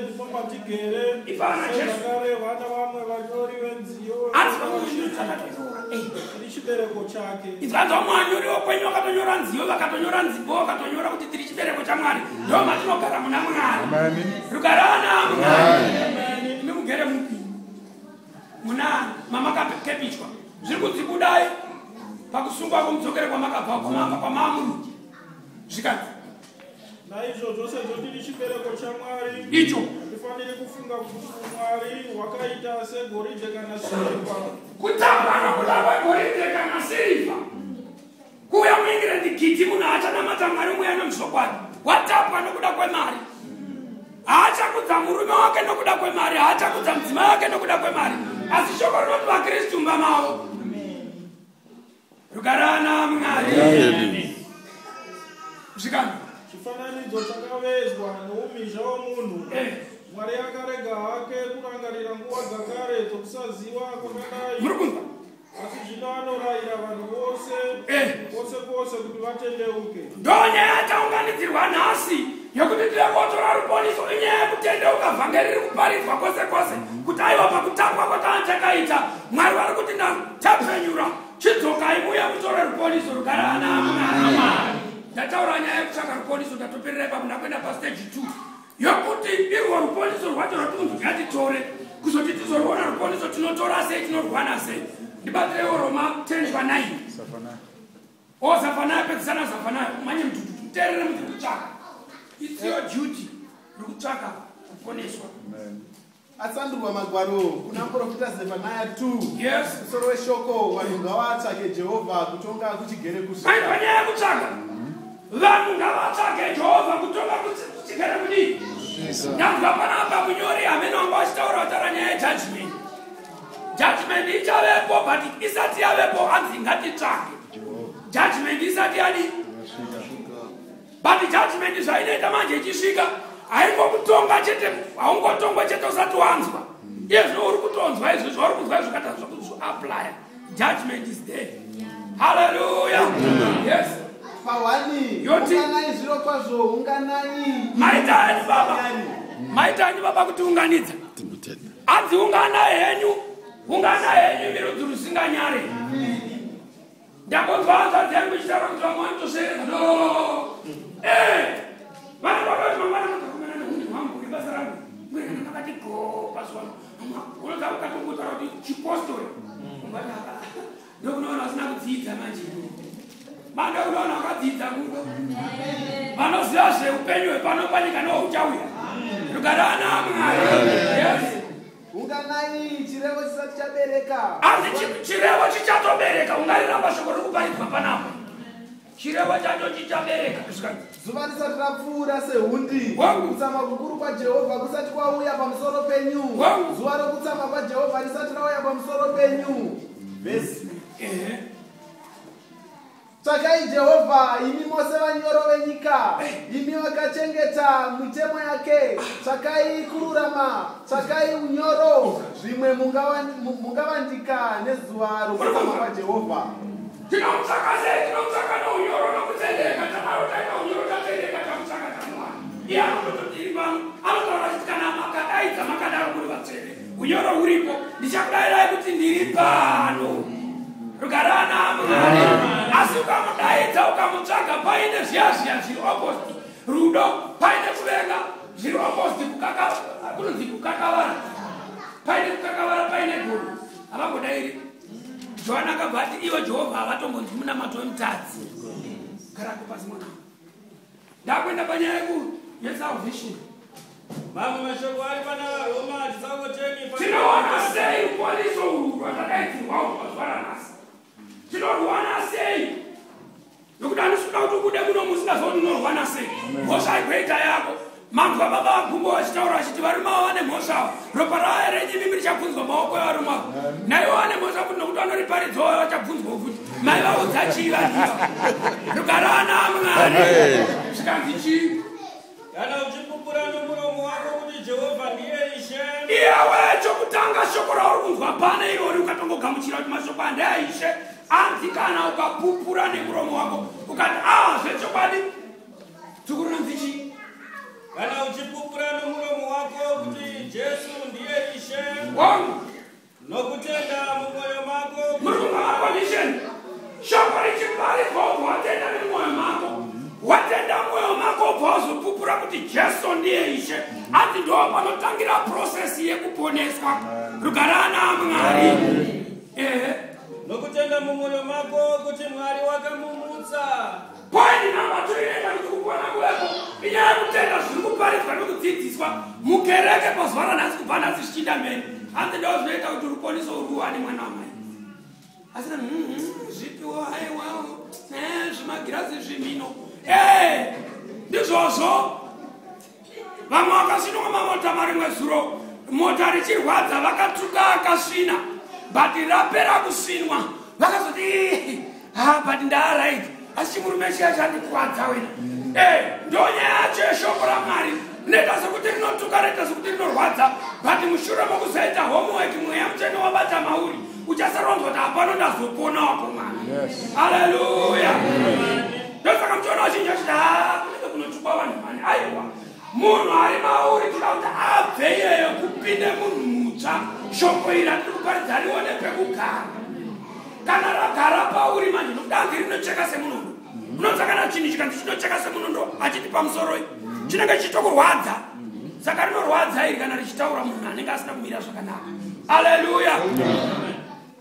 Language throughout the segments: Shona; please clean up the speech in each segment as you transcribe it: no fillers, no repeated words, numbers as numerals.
ndipo matigere Ipana Jesu. Sezvakarehwa navamwe vanyori venziyo Hanzi vamwe vanyori vakatonyora. Tiri chibereko chake. Izvanzi vamwe vanyori vokwenyu vakatonyora nziyo, vakatonyora nzimbo, vakatonyora kuti tiri chibereko chaMwari. Ndo matinogara muna Mwari. Rugare ana Mwari. Imi mugere mupi? Muna mamakakepichwa. Zviri kunzi budai pakusungwa kumudzokere kwamakabva kwamama kwamamuri. Zvikanzi Naizvozvo sezvo tiri chibereko chaMwari, icho hatifaniri kufunga kuti Mwari hwakaita segoridhe kana sirivha. Kutambwa nokuda kwegoridhe kana sirivha. Kuuya muEngland gidi munhu achanamata Mwari mweya nomuzvokwadi. Watapwa nokuda kwemari. Haachakudza murume wake nokuda kwemari, haachakudza mudzimai wake nokuda kwemari. Asi shoko rinoti vaKristu mumba mavo. Rugare Mwari. Zvikanzi Chifananidzo chakavezwa noumhizha womunhu. Mwari akarega hake kurangarira nguva dzakare dzokusaziva kwakadai. Muri kunzwa? Asi zvino anorayira vanhu vose kwose kwose kuti vatendeuke. Ndonyaya yataunganidzirwa nhasi yekuti tiri kotora ruponiso, inyaya yekutendeuka. Vhangeri riri kuparidzwa kwose kwose kuti aiwa, pakutangwa kwatanga takaita, Mwari vari kuti ndatapfenyura, chidzokai muye mutore ruponiso. Rugare ana Mwari. Ndataura nyaya yekutsvaka ruponiso, ndatoperera ipapo. Ndakuenda pastage 2 yokuti irwo ruponiso rwacho rwatinonzi ngatitore, kuzoti tizorwona ruponiso tinotora sei, tinorwana sei? Ndibatireiwo Roma 10 pa9 o Zafanaya, pedzisana Zafanaya. Manye mututu, muteerere muti kutsvaka, it's your duty rikutsvaka kuponeswa. Atsandurwa magwaro kuna muprofita Zefanaya 2. Musoro weshoko: vanhu ngavatsvake Jehovha kutonga kuchigere kusvika. Aiwa, nyaya yekutsvaka, vanhu ngavatsvake Jehovha kutonga kuchigere kudii? Ndanzwa panapa munyori hamene wanga vachitaura, vataura nyaya yejudgment. Judgment ichavepo, but isati yavepo hanzi ngatitsvake judgment isati yadii. But judgment zvainoita manje, ichisvika haingokutonga chete, haungotongwa chete usati wanzwa. Iye zvino uri kutonzwa izvi zvauri kunzwa izvi, ukata zvokuapplya, judgment is there. Haleluya, yes. Pahwani. Yoti. Unganai zviro kwazvo, unganai. Maita henyu baba, maita henyu baba kutiunganidza. Hanzi unganai henyu, unganai henyu mirudzi rusinganyare. Ndakonzwa hanzvadzi yangu ichitaura kuti vamwe vanotosveredza no vanhu vakati mangwana makakomana neunhu hwangu nebasa rangu murekana makati go pazuva unoza ukatongotaura kuti chipostori, ndokunoona vasina kudzidza manje. Mande kunoona vakadzidza kuno vanoziva zveupenyu hwepano panyika nohuchauya. Rugare ana Mwari, yes. Unganai chirevo chisati chabereka. Asi chirevo chichatobereka. Ungariramba shoko riri kuparidzwa panapa, chirevo chacho chichabereka. Zvikanzi zuva risati rapfuura sehundi, Wangu. kutsamwa kukuru kwaJehovha kusati kwauya pamusoro penyu, Wangu. zuva rokutsamwa kwaJehovha risati rauya pamusoro penyu. Vhesi. Tsvakai Jehovha, imi mose vanyoro venyika, imi vakachengeta mitemo yake. Tsvakai kururama, tsvakai unyoro, zvimwe mungavandika nezuva rokutsamwa kwaJehovha. Tinomutsvaka sei? Tinomutsvaka nounyoro nokutendeka. Tadaro taita unyoro, tatendeka, tamutsvaka, tamuwana. Iye anototiri pano anotaura achiti kana makadaidza makadaro muri vatsvene, unyoro huripo, ndichakudayirai kuti ndiri pano. Rugare ana Mwari. Asi ukamudaidza ukamutsvaga paine zviya zviya zviri opposite rudo, paine kuvenga zviri opposite kunonzi kukakavara, paine kukakavara, paine godo, havambodairi. Johani akabva ati ivo Jehovha havatombonzwi munamato wemutadzi. Garako pasi mwana. Ndakuenda panyaya yesalvation. Mamwe mashoko ari pana vaRoma chitsauko 10. Tinowana sei ruponiso urwu rwatadaidzirwawo pazuva ranhasi? Tinorwana sei? Nokuti handisi kuda kuti ubude muno musingazivi kuti unorwana sei. Mhosva haigweita yako. Manzwa baba vagumbo vachitaura vachiti varume ava vane mhosva ava, ropa ravo renyu imimi richabvunzwa maoko evarume ava. Naivo vane mhosva futi, nokuti vanoriparidzawo vachabvunzwawo futi. Mai vaudza chii vanhiva? Rugare ana Mwari. Zvikanzi chii? Kana uchipupura nomuromo wako kuti Jehovha ndiye Ishe. Iyewe, chokutanga shoko rauri kunzwa pane irori, ukatongogamuchira kuti mashoko andeaIshe, anzi kana ukapupura nemuromo wako ukati a zvechokwadi, tsukuru rinonzi chii? Kana uchipupura nomuromo wako kuti Jesu ndiye Ishe, Wangu. Nokutenda mumwoyo mako. Muri kumva condition? Shoko richiparidzwa, ubva watenda nemwoyo mako. Watenda mwoyo mako, ubva wazopupura kuti Jesu ndiye Ishe. Anzi ndo panotangira process yekuponeswa. Rugarana Mwari. Ehe. Nokutenda mumwoyo mako kuti Mwari wakamumutsa. Point number 2 inoita kuti kupona kuvepo inyaya yekutenda zviri kuparidzwa nekudzidziswa mukereke pazuva ranhasi, kubva nhasi zvichiinda mberi. Hanzi ndo zvinoita kuti ruponiso uruwane, mwana wamai. Asi zvipiwo, aiwawo, zvimagirazi, zvimino, ndizvozvo. Vamwe vakasvinwa mamota marimwe zuro, mota richirwadza, vakatuka akasvina, but rapera kusvinwa vakazoti, "Ha, but ndaaright, asi chimurume chiya chandikwadza wena." Ndo nyaya yacho yeshoko raMwari. Rinoita sekuti rinotuka, rinoita sekuti rinorwadza, but mushure mokuzoita homework, Mweya Mutsvene wabata mauri, uchasaronzwa kuti hapano ndazopona wakomana. Haleluya! Ndosaka muchiona vazhinji vachiti, "Ha, kunenge kunotukwa vanhu mani." Aiwa, munhu ari mauri toda kuti abve iyeyo kupinde munhu mutsva. Shoko iri ratiri kuparidza rione pekugara. Kana ragara pauri manje, nokuti rinocheka semunondo. Unonza kana chinhu chikanzi chinocheka semunondo, achiti pamusoroi chinenge chichitokurwadza. Saka rinorwadza iri kana richitaura munhu anenge asina kumira zvakanaka. Aleluya!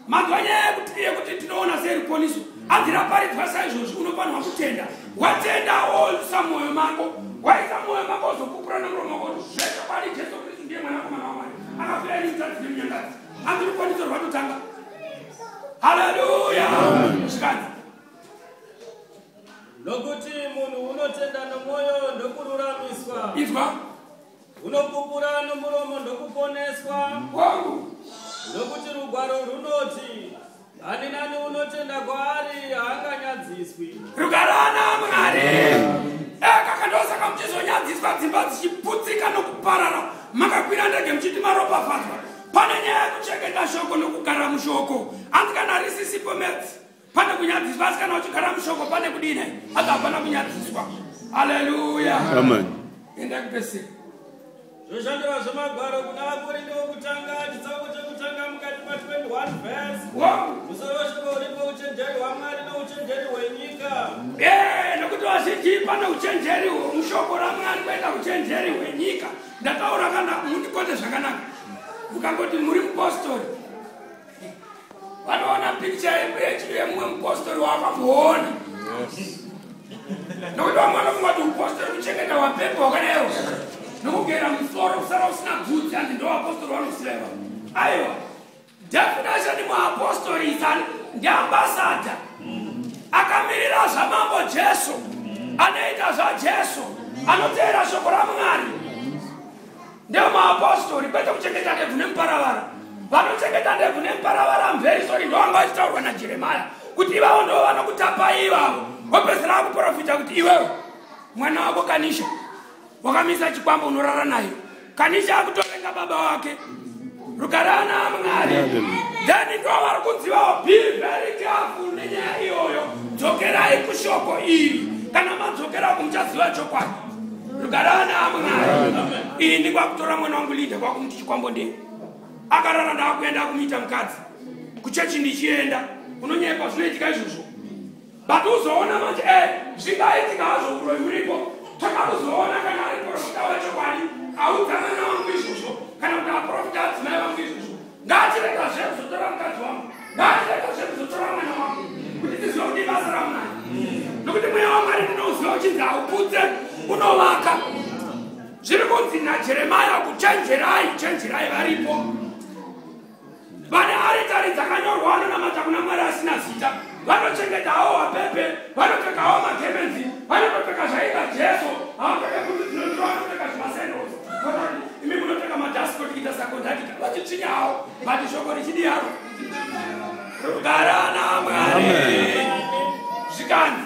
Manzwa nyaya yekuti tinoona sei ruponiso? Anzi raparidzwa saizvozvi, unofanirwa kutenda. Watenda, woisa mwoyo mako. Waisa mwoyo mako, uzopupura nemuromo wako kuti zvechokwadi Jesu Kristu ndiye Mwanakomana waMwari, akafira ini mutadzi nemunyangadzi. Anzi ruponiso rwatotanga. Haleluya! Zvikanzi, Nokuti munhu unotenda nomwoyo ndokururamiswa, Izwa. Unopupura nomuromo ndokuponeswa. Wangu. Nokuti rugwaro runoti, ani nani unotenda kwaari haanganyadziswi. Rugarana Mwari. Kaka, ndosaka muchizonyadziswa, dzimba dzichiputsika nokuparara, makakwira ndege muchiti maropafadzwa. Pane nyaya yekuchengeta shoko nokugara mushoko. Anzi kana risisipo medzi, pane kunyadziswa, asi kana uchigara mushoko, pane kudini? Anzi hapana kunyadziswa. Haleluya! Amen. Enda kupesera. Zvoshandura zvemagwaro kuna Vakorinde wokutanga, chitsauko chekutanga, mukati pa21 vhesi. Wangu. Musoro weshoko uripo, uchenjeri hwaMwari nouchenjeri hwenyika. Nokuti vazhinji, pane uchenjeri hwemushoko raMwari, kuenda uchenjeri hwenyika. Ndataura, kana mundikote zvakanaka, mukangoti muri mupostori, vanoona pikicha yemumwe mupostori wakamboona, nokuti vamwe vanofunga kuti upostori kuchengeta wapepa wakadaiwo nokugera musoro kusara usina bvudzi. Hanzi ndo vapostori vanoseva. Aiwa, definition, muapostori ndiambassador akamirira zvaMambo Jesu, anoita zvaJesu, anoteera shoko raMwari, ndio muapostori, kwete kuchengeta ndebvu nemuparavara. Vanochengeta ndebvu nemuparavara, I'm sorry, ndo vanga vachitaurwa naJeremaya kuti ivavo ndo vanokutapai. Ivavo wopedzisira akuprofita kuti iwewe mwana wako Kanisha wakamisa chikwambo, unorara naye. Kanisha akutovenga baba wake. Rugarana Mwari. Then ndo vari kunzivawo, be very careful nenyaya iyoyo. Dzokerai kushoko iri. Kana madzokera kumuchaziva chokwadi. Rugarana Mwari. Iyi ndikwakutora mwana wangu Linda, kwakumuti chikwambo ndei akarara, ndaakuenda kumuita mukadzi kuchechi ndichienda. Unonyepa, zvinoitika izvozvo, but uzoona manje, zvingaitika hazvo, uroyi uripo. Takakuzoona kana ari profita wechokwadi audza mwana wangu izvozvo, kana kuti aprofita adzimai vangu izvozvo, ngachirega zvekuzotora mukadzi wangu, ngachirega zvekuzotora mwana wangu, kuti tizive kuti ibasa raMwari. Nokuti mweya waMwari ndinouziva uchinzi hauputse, unovaka. Zviri kunzi naJeremaya, kuchenjerai, chenjerai, varipo vane aritari dzakanyorwa, vanonamata kuna Mwari asina zita, vanochengeta hawo wapepe, vanopfeka hawo magemenzi, vanotopfeka zvaita Jesu, havapfeke kuti dzinodiwa, vanopfeka zvimasandals. Imi munopfeka madustcoat kuita sakondakita, vachitsvinya hawo, but shoko richidiyaro. Rugarana Mwari. Zvikanzi,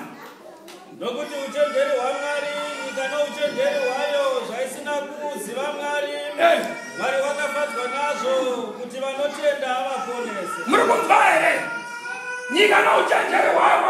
Nokuti uchenjeri hwaMwari, nyika nouchenjeri hwayo zvaisina kuziva Mwari, Mwari wakafadzwa nazvo kuti vanotenda avaponese. Muri kunzwa here? Nyika nouchenjeri hwayo.